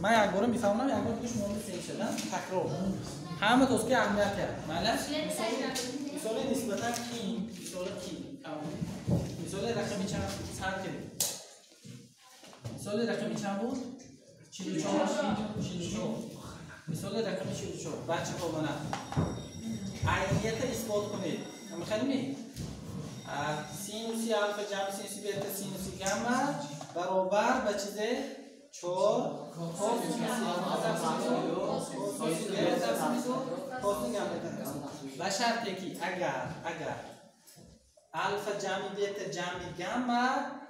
Ман як бора мефаҳмонам, як бор дига шумо мефаҳмед, такрор. Ҳама доска аҳамият ҳаст. Майли? Мисоли нисбатан ки, мисоли ки, мисоли рақами чанд сар кунед. Мисоли рақами чанд буд? 44. 44. Мисоли рақами 44. Бачаҳо мана. Айнията исбот кунед. Мехоҳем? Синуси алфа ҷамъи синуси бета синуси гамма баробар ба чизе 4 косинуси алфа тақсими 2 косинуси бета тақсими 2 косинуси гамма тақсими 2. Ба шарте ки агар алфа ҷамъи бета ҷамъи гамма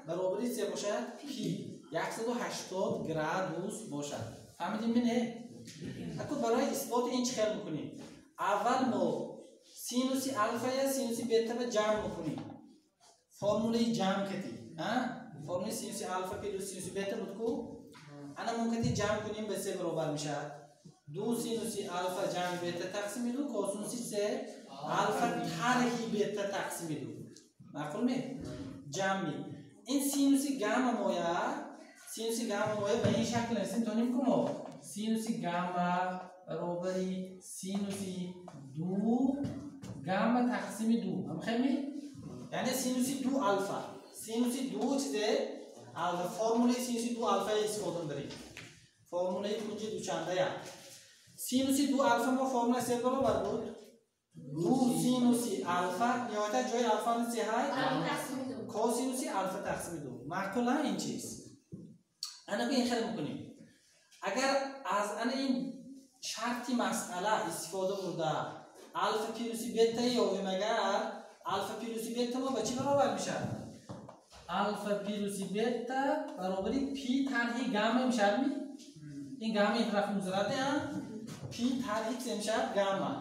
баробари се бошад пи 180 градус бошад. Фаҳмидем не? Ако барои исботи ин чӣ хел мекунем? Аввал мо синуси алфа я синуси бета ба ҷамъ мекунем. Формулаи ҷамъ кардӣ. Формулаи синуси алфа плюс синуси бета буд ку? Ана мо кати ҷамъ кунем ба се баробар мешавад. 2 синуси алфа ҷамъи бета тақсими 2 косинуси се алфа тарҳи бета тақсими 2. Маъқул ме? Ҷамъи. Ин синуси гамма моя, синуси гамма моя ба ин шакл нависем тонем ку мо? Синуси гамма баробари синуси 2 гамма тақсими 2. Ҳамхелми? Яъне синуси 2 алфа. Синуси 2 чизе? Алфа. Формулаи синуси 2 алфа истифода мебарем. Формулаи кунҷи дучандая. Синуси 2 алфа мо формула се баробар буд? 2 синуси алфа, ниҳоятан ҷои алфа се ҳай? Косинуси алфа тақсими 2. Маъқул ин чиз? Ана ин хел мекунем. Агар аз ана ин шарти масъала истифода бурда алфа плюси бета ёбем, агар алфа плюси бета мо ба чӣ баробар мешавад? Алфа плюси бета баробари пи тарҳи гамма мешавад ми? Ин гамма ин тараф музарате, пи тарҳи чӣ мешавад? Гамма.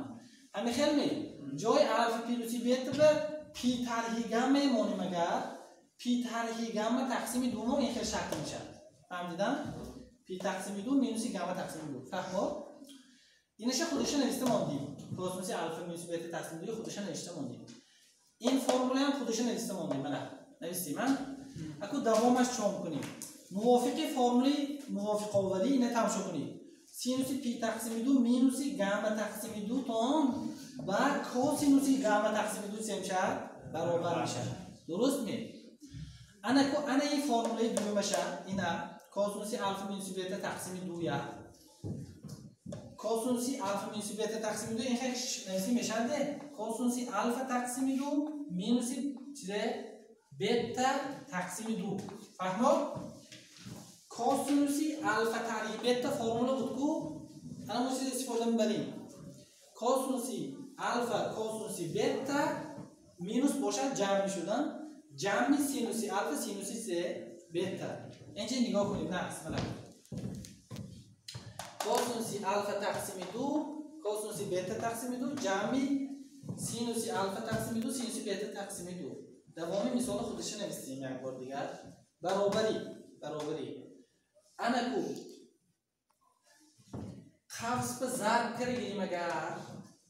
Ҳамин хел ми? Ҷои алфа плюси бета ба пи тарҳи гамма монем, агар пи тарҳи гамма тақсими 2 мо ин хел шакл мешавад. Фаҳмидам? Пи тақсими 2 минуси гамма тақсими 2. Фаҳмо? Инаша худиша нависта мондим. Косинуси алфа минуси бета тақсими 2 худиша навишта мондим. Ин формулаам худиша нависта мондим. Мана навистем, а? Аку давомаш чо мекунем? Мувофиқи формули мувофиқоварӣ ина тамошо кунед. Синуси пи тақсими 2 минуси гамма тақсими 2 тон ба косинуси гамма тақсими 2 чӣ мешавад? Баробар мешавад. Дуруст ме? Ана ку ана ин формулаи дуюмаша ина косинуси алфа минуси бета тақсими 2 я. Косинуси алфа минуси бета тақсими 2 ин хел нависӣ мешавад? Косинуси алфа тақсими 2 минуси чизе? Бета тақсими 2. Фаҳмо? Косинуси алфа тарҳи бета формула буд ку? Ана мо чиз истифода мебарем. Косинуси алфа косинуси бета минус бошад ҷамъ мешудан. Ҷамъи синуси алфа синуси се бета. Инҷа нигоҳ кунед, нақс мана. Косинуси алфа тақсими 2 косинуси бета тақсими 2 ҷамъи синуси алфа тақсими 2 синуси бета тақсими 2. Давоми мисоли худиша навистем як бор дигар. Баробари. Ана ку қавс ба зарб карда агар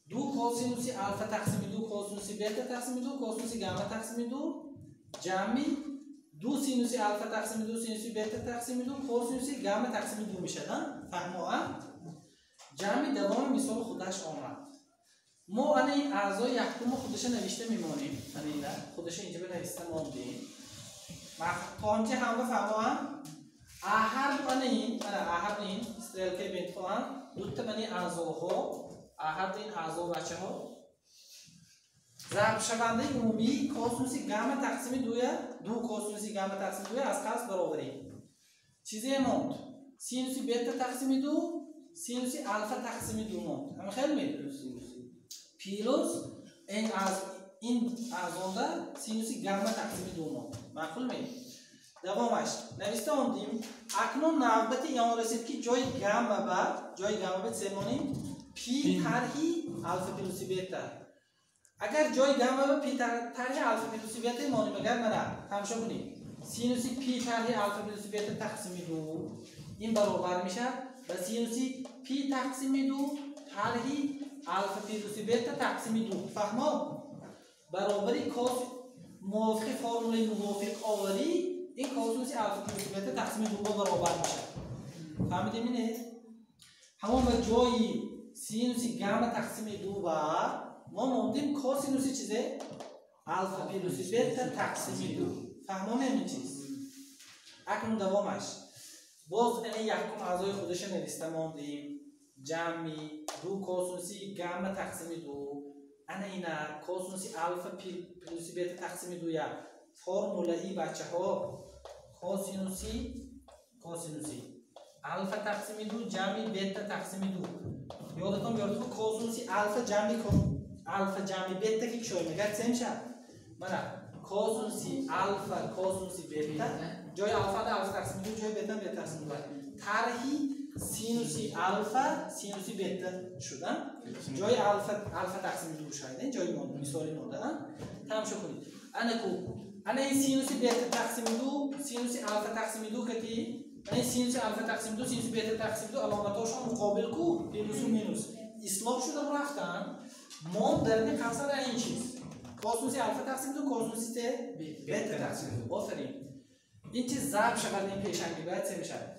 2 косинуси алфа тақсими 2 косинуси бета тақсими 2 косинуси гамма тақсими 2 ҷамъи 2 синуси алфа тақсими 2 синуси бета тақсими 2 косинуси гамма тақсими 2 мешавад. Фаҳмо, а? Ҷамъи давоми мисоли худаш омад. Мо ана ин аъзои якумо худиша навишта мемонем. Ана ина худиша инҷа нависта мондем. То инҷа ҳама фаҳмо, а? Ҳар ду ана ин, ана ҳар ду ин стрелкаи бентхоҳам дута мани аъзоҳо, ҳар ду ин аъзо бачаҳо зарбшавандаи умумии косинуси гамма тақсими 2 2 косинуси гамма тақсими 2 аз қавс баробарӣ. Чизе монд. Синуси бета тақсими 2 синуси алфа тақсими 2 монд. Ҳама хел ме? Плюс ин аз ин аъзонда синуси гамма тақсими 2 монд. Маъқул ме? Давомаш нависта мондим. Акнун навбати он расид ки ҷои гамма ба чизе монем? Пи тарҳи алфа плюси бета. Агар ҷои гамма ба пи тарҳи алфа плюси бета монем, агар мана тамошо кунед. Синуси пи тарҳи алфа плюси бета тақсими 2 ин баробар мешавад ба синуси пи тақсими 2 тарҳи алфа плюси бета тақсими 2. Фаҳмо? Баробари кос мувофиқи формулаи мувофиқ оварӣ ин косинуси алфа плюси бета тақсими 2 баробар мешавад. Фаҳмидем ине? Ҳамон ба ҷои синуси гамма тақсими ду ба мо мондем косинуси чизе? Алфа плюси бета тақсими ду. Фаҳмонем ин чиз? Акнун давомаш. Боз ин якум аъзои худаша нависта мондем. Ҷамъи ду косинуси гамма тақсими ду. Ана ина косинуси алфа плюси бета тақсими ду як. Формулаи бачаҳо косинуси алфа тақсими ду ҷамъи бета тақсими ду. Ёдатон биёред косинуси алфа ҷамъи алфа ҷамъи бета ки кушоем агар се мешавад. Мана косинуси алфа косинуси бета ҷои алфа да алфа тақсими ду ҷои бета бета тақсими ду. Тарҳи синуси алфа синуси бета шуда ҷои алфа алфа тақсими ду шуда ҷои мо мисоли мо да тамошо кунед. Ана ку ана ин синуси бета тақсими ду синуси алфа тақсими ду кати ана синуси алфа тақсими ду синуси бета тақсими ду аломатҳошон муқобил ку плюсу минус ислоҳ шуда рафтан. Мо дар ин қавсар ин чиз косинуси алфа тақсими ду косинуси бета тақсими ду. Офарин. Ин чиз зарб шавад ин пешанги бояд се мешавад.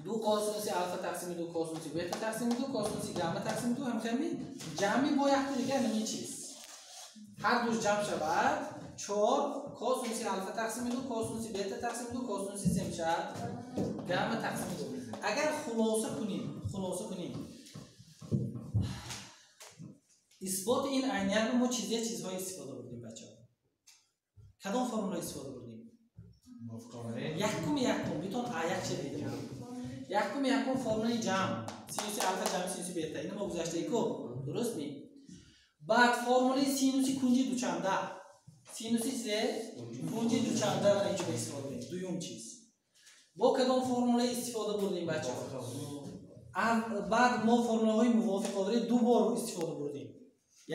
Ду косинуси алфа тақсими ду косинуси бета тақсими ду косинуси гамма тақсими ду ҳамхелми ҷамъи бо якти дигар ҳамин чиз. Ҳар душ ҷамъ шавад чор косинуси алфа тақсими ду косинуси бета тақсими ду косинуси се мешавад гамма тақсими ду. Агар хулоса кунем исботи ин айният мо чизҳое истифода бурдем бачаҳо. Кадом формула истифода бурдем? Якум битон а як че дидем. Якум формулаи ҷамъ синуси алфа ҷамъи синуси бета. Ино мо гузаштаи ку дуруст ми? Баъд формулаи синуси кунҷи дучанда. Синуси чизе? Кунҷи дучанда ва инҷо истифода бурдем. Дуюм чиз. Бо кадом формула истифода бурдем бачаҳо? Баъд мо формулаҳои мувофиқоварӣ ду бор истифода бурдем.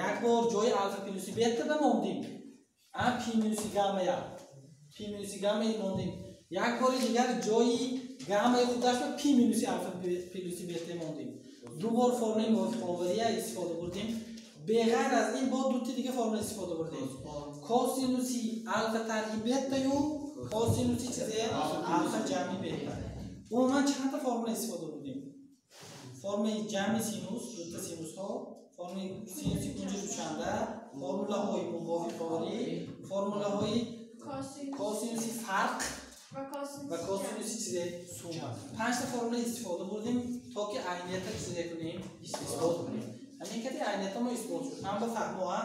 Як бор ҷои алфа плюси бета ба мондем. А пи минуси гамма як. Пи минуси гамма мондем. Як бори дигар ҷои гаммаи худаш ба пи минуси алфа плюси бета мондем. Ду бор формулаи мувофиқовария истифода бурдем. Беғайр аз ин бо дути дига формула истифода бурдем. Косинуси алфа тарҳи бетаю косинуси чизе? Алфа ҷамъи бета. Умуман чандта формула истифода бурдем? Формулаи ҷамъи синус, дута синусҳо, формулаи синуси кунҷи дучанда, формулаҳои мувофиқоварӣ, формулаҳои косинуси фарқ ва косинуси чизе сума. Панҷта формула истифода бурдем то ки айнията чизе кунем, исбот кунем. Ҳамин кади айнията мо исбот шуд. Ҳам ба фаҳмо, ҳа?